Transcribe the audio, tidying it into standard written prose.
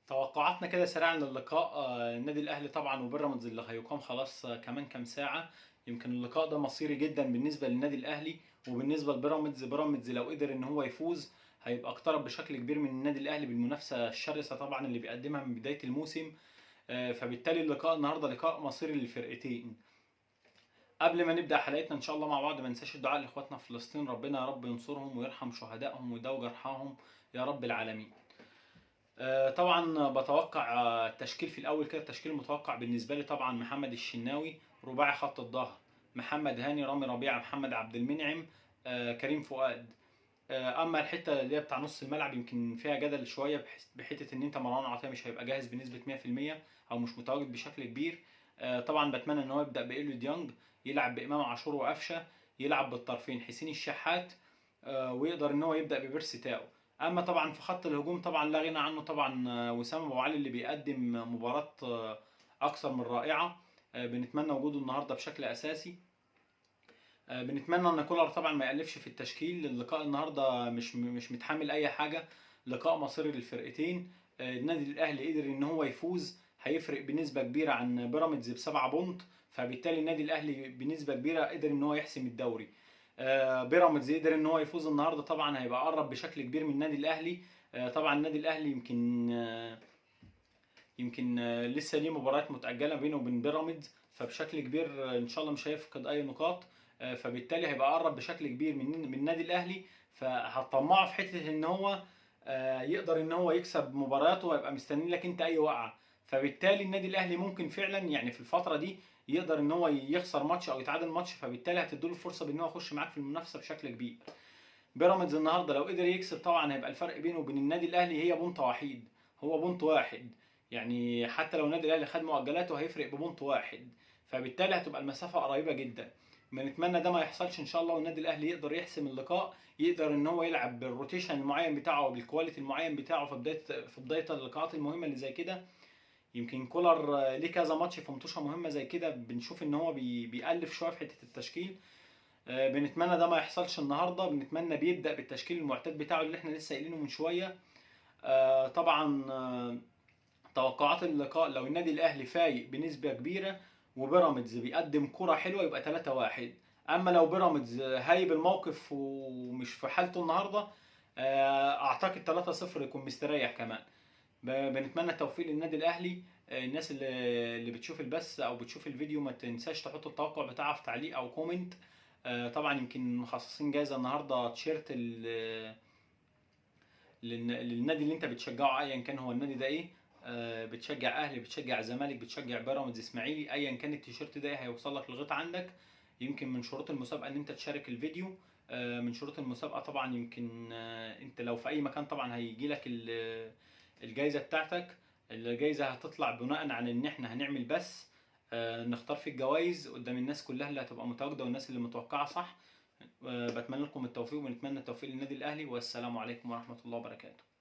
توقعاتنا كده سريعا للقاء النادي الاهلي طبعا وبيراميدز اللي هيقام خلاص كمان كام ساعة. يمكن اللقاء ده مصيري جدا بالنسبة للنادي الاهلي وبالنسبة لبيراميدز. بيراميدز لو قدر ان هو يفوز هيبقى اقترب بشكل كبير من النادي الاهلي بالمنافسه الشرسة طبعا اللي بيقدمها من بداية الموسم، فبالتالي اللقاء النهارده لقاء مصيري للفرقتين. قبل ما نبدا حلقتنا ان شاء الله مع بعض ما ننساش الدعاء لاخواتنا في فلسطين، ربنا يا رب ينصرهم ويرحم شهدائهم ويداوي جرحاهم يا رب العالمين. طبعا بتوقع التشكيل في الاول كده، التشكيل المتوقع بالنسبة لي طبعا محمد الشناوي رباعي خط الظهر، محمد هاني، رامي ربيعة، محمد عبد المنعم، كريم فؤاد. اما الحتة اللي هي بتاع نص الملعب يمكن فيها جدل شوية بحته ان انت مروان عطية مش هيبقى جاهز بنسبة 100% او مش متواجد بشكل كبير. طبعا بتمنى ان هو يبدا بإيلو ديانج، يلعب بامام عاشور وقفشه، يلعب بالطرفين حسين الشحات، ويقدر ان هو يبدا ببيرسي تاو. اما طبعا في خط الهجوم طبعا لا غنى عنه طبعا وسام ابو علي اللي بيقدم مباراة اكثر من رائعة، بنتمنى وجوده النهارده بشكل اساسي. بنتمنى ان كولر طبعا ما يقلفش في التشكيل. اللقاء النهارده مش متحمل اي حاجة، لقاء مصيري للفرقتين. النادي الاهلي قدر ان هو يفوز، هيفرق بنسبة كبيرة عن بيراميدز ب7 point، فبالتالي النادي الاهلي بنسبة كبيرة قدر ان هو يحسم الدوري. بيراميدز قدر ان هو يفوز النهارده طبعا هيبقى قرب بشكل كبير من النادي الاهلي. طبعا النادي الاهلي يمكن لسه ليه مباريات متاجله بينه وبين بيراميدز، فبشكل كبير ان شاء الله مش هيفقد اي نقاط، فبالتالي هيبقى قرب بشكل كبير من النادي الاهلي، فهتطمعه في حتة ان هو يقدر ان هو يكسب مبارياته ويبقى مستني لك انت اي وقعه. فبالتالي النادي الاهلي ممكن فعلا يعني في الفترة دي يقدر ان هو يخسر ماتش او يتعادل ماتش، فبالتالي هتديله الفرصة بان هو يخش معاك في المنافسة بشكل كبير. بيراميدز النهارده لو قدر يكسب طبعا هيبقى الفرق بينه وبين النادي الاهلي هي point وحيد، هو point واحد، يعني حتى لو النادي الاهلي خد مؤجلاته هيفرق ب point واحد، فبالتالي هتبقى المسافة قريبه جدا. بنتمنى ده ما يحصلش ان شاء الله، والنادي الاهلي يقدر يحسم اللقاء، يقدر ان هو يلعب بال rotation المعين بتاعه وبال quality المعين بتاعه في بداية اللقاءات المهمة اللي زي كده. يمكن كولر ليه كذا ماتش في مطوشه مهمة زي كده بنشوف ان هو بيألف شوية في حتة التشكيل. بنتمنى ده ما يحصلش النهارده، بنتمنى بيبدأ بالتشكيل المعتاد بتاعه اللي احنا لسه قايلينه من شوية. طبعا توقعات اللقاء لو النادي الاهلي فايق بنسبة كبيرة وبيراميدز بيقدم كرة حلوة يبقى 3-1. اما لو بيراميدز هايب الموقف ومش في حالته النهارده اعتقد 3-0 يكون مستريح كمان. بنتمنى التوفيق للنادي الاهلي. الناس اللي بتشوف البث او بتشوف الفيديو ما تنساش تحط التوقع بتاعها في تعليق او comment. طبعا يمكن مخصصين جايزة النهارده تيشيرت للنادي اللي انت بتشجعه ايا كان هو النادي ده ايه، بتشجع اهلي، بتشجع زمالك، بتشجع بيراميدز، اسماعيلي، ايا كان التيشيرت ده هيوصل لك لغاية عندك. يمكن من شروط المسابقة ان انت تشارك الفيديو، من شروط المسابقة طبعا يمكن انت لو في اي مكان طبعا هيجي لك الجايزة بتاعتك. الجايزة هتطلع بناء على ان احنا هنعمل بس نختار في الجوائز قدام الناس كلها اللي هتبقى متواجدة والناس اللي متوقعه صح. بتمنى لكم التوفيق ونتمنى التوفيق للنادي الاهلي، والسلام عليكم ورحمة الله وبركاته.